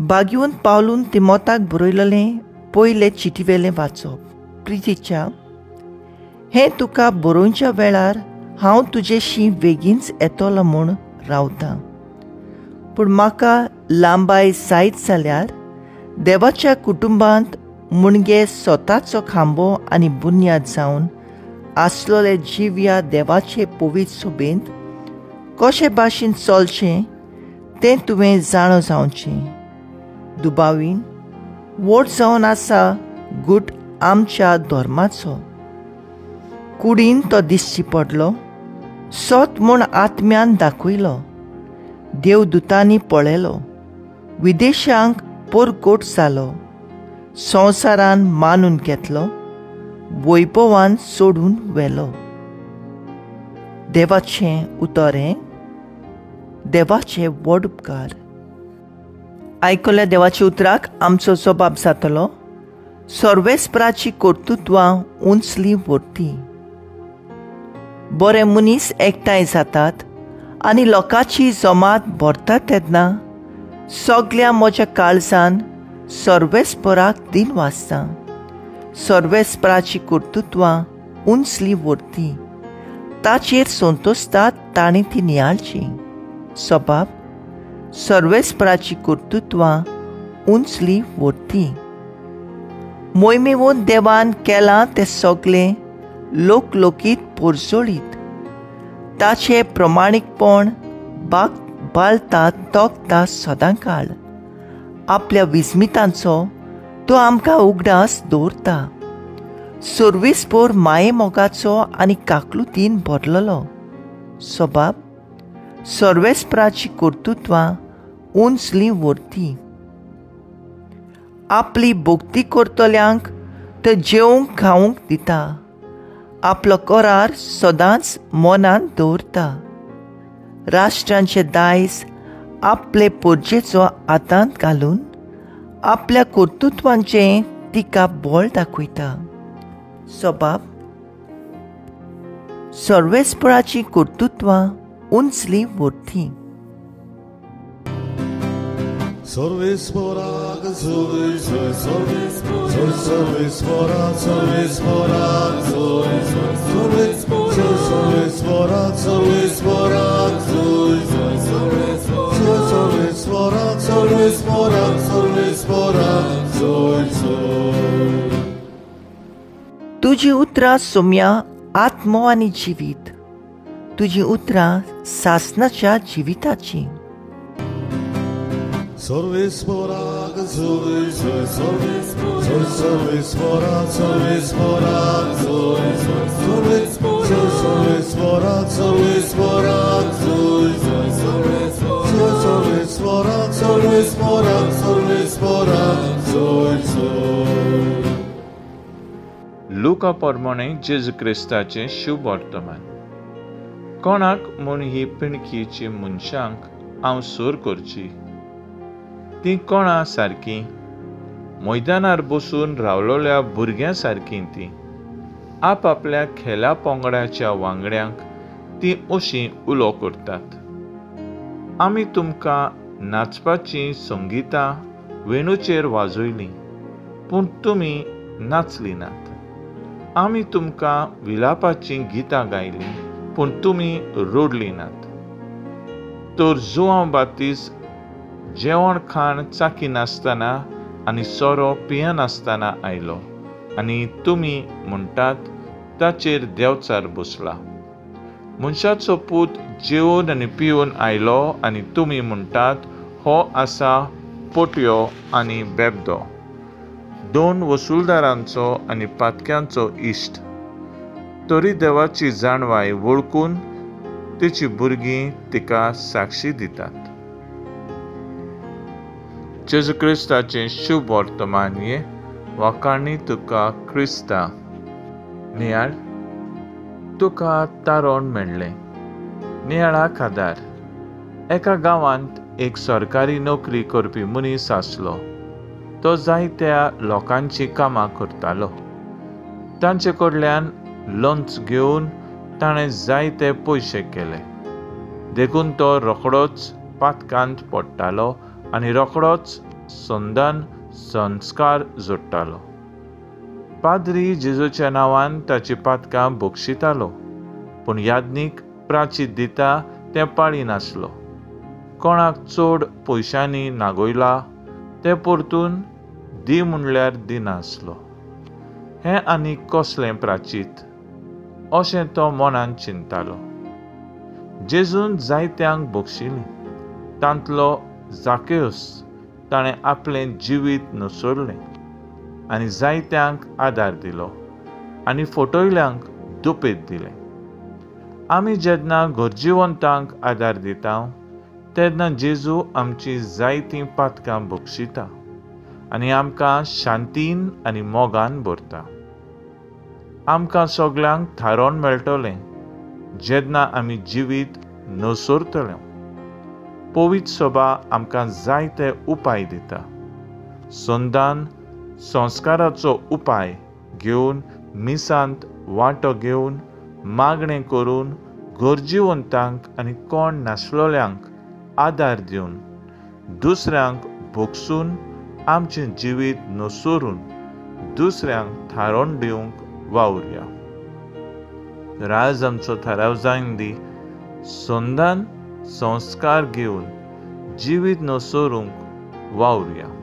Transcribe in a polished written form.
भाग्यवंत पावलून तिमोताक बरयलेलें पयले चिटीवेलें वाचप. प्रितीच्या, हें तुका बरोवच्या वेळार हांव तुजेशी बेगीनच येतलो म्हूण रावतां, पूण म्हाका लांबाय जायत जाल्यार देवाच्या कुटुंबांत मुणगे स्वताचो खांबो आनी बुन्याद जावन आसलोले जिव्या देवाचे पवित्र सोबेंत कशे भाशेन चलचें तें तुवें जाणो जावचें. दुबावीन व्हड जावन आसा गुट आमच्या धर्माचो. कुडीन तो दिसची पडलो, सत म्हूण आत्म्यान दाखयलो, देवदूतांनी पळयलो, विदेशांक परकोट जालो, संवसारान मानून घेतलो, वैभवान सोडून व्हेलो. देवाचें उतर हें, देवाचे व्हड उपकार. आयकल्या देवाच्या उतराक आमचो जबाब जातलो. सर्वेस्पराची कर्तृत्वां उंचली व्हरती. बरे मनीस एकठांय जातात आनी लोकांची जमात भरता तेन्ना सगल्या म्हज्या काळजान सर्वेस्पराक दिन वाचता. सर्वेस्पराची कर्तृत्वां उंचली व्हरती, ताचेर संतोषतात ताणें ती नियाळची. सबाब सर्वेस्पराची कर्तृत्वां उंचली व्हरती. मोहिमेवून देवान केलां तें सगळें लोकलोकीत पोरजोळीत, ताचें प्रमाणीकपण बाग बालता तोखता सदां काळ. आपल्या विस्मितांचो तो आमकां उगडास दवरता. सर्वेस्पोर माये मोगाचो आनी काकलुतीन भरलेलो. सबाब सर्वेस्पराची कर्तृत्वां उंचली व्हरती. आपली भक्ती करतल्यांक तो जेवंक खावंक दिता, आपलो करार सदांच मनांत दवरता. राष्ट्रांचे दायज आपले पोरजेचो हातांत घालून आपल्या कर्तृत्वांचें तिका बळ दाखयता. सबाब सर्वेस्पराची कर्तृत्वां उंचली व्हरती. सर्वेस्पराक जोय जोय सर्वेस्पराक सर्वेस्पराक जोय सर्वेस्पराक सर्वेस्पराक जोय सर्वेस्पराक सर्वेस्पराक सर्वेस्पराक जोय जोय. तुजी उतरां सोम्या आत्मो आनी जिवीत, तुजी उतरां सासनाच्या जिविताची. सर्वेस्पराक जोय जोय सर्वेस्पराक सर्वेस्पराक जोय सर्वेस्पराक सर्वेस्पराक जोय सर्वेस्पराक सर्वेस्पराक सर्वेस्पराक जोय जोय. लुका प्रमाणे जेजू क्रिस्ताचें शुभ वर्तमान. कोणाक म्हूण ही पिणकीची मनशांक हांव सोर करची? ती कोणा सारकी? मैदानार बसून रावलोल्या भुरग्यां सारकी ती. आपआपल्या खेळा पंगडाच्या वांगड्यांक ती अशी उलो करतात, आमी तुमकां नाचपाचीं संगितां वेणूचेर वाजयलीं, पूण तुमी नाचलीं नात. आमी तुमकां विलापाचीं गितां गायलीं, पूण तुमी रडलीं नात. तर जुआंव बातीस जेवण खाण चाकी नासतना आनी सोरो पियनासतना आयलो आनी तुमी म्हणटात ताचेर देंवचार बसला. मनशाचो पूत जेवन आनी पिवन आयलो आनी तुमी म्हणटात हो आसा पोटयो आनी बेबदो, दोन वसुलदारांचो आनी पातक्यांचो इश्ट. तरी देवाची जाणवाय वळखून तिची भुरगीं तिका साक्षी दितात. जेजू क्रिस्ताचें शुभ वर्तमान ये वाखाणी तुका क्रिस्ता. नियाळ, तुका तारण मेळ्ळें. नियाळाक आदार. एका गांवांत एक सरकारी नोकरी करपी मनीस आसलो. तो जायत्या लोकांची कामां करतालो. तांचे कडल्यान लंच घेवन ताणें जायते पयशे केले. देखून तो रोखडोच पातकांत पडटालो आनी रोखडोच संदान संस्कार जोडटालो. पाद्री जेजूच्या नांवान ताची पातकां बक्षितालो, पूण याज्ञीक प्राचीत दिता तें पाळिनासलो. कोणाक चड पयशांनी नागयला तें परतून दी म्हणल्यार दिनासलो. हें आनी कसलें प्राचीत अशें तो मनान चिंतालो. जेजून जायत्यांक बक्षिलीं, तांतलो जाकेवस ताणें आपलें जिवीत नसरलें आनी जायत्यांक आदार दिलो आनी फटयल्यांक दुपेद दिलें. आमी जेन्ना गरजेवंतांक आदार दिता तेन्ना जेजू आमची जायतीं पातकां बक्षिता आनी आमकां शांतीन आनी मोगान भरता. आमकां सगल्यांक थारोवन मेळटलें जेन्ना आमी जिवीत नसरतले. पवित्र सभा आमकां जायते उपाय दिता. संदान संस्काराचो उपाय घेवन मिसांत वांटो घेवन मागणें करून गरजेवंतांक आनी कोण नासलेल्यांक आदार दिवन दुसऱ्यांक भोगसून आमचें जिवीत नसरून दुसऱ्यांक थारोवन दिवंक वावुरया. तर आज आमचो थाराव जावन दी, संदान संस्कार घेवन जिवीत नसरूंक वावुरया.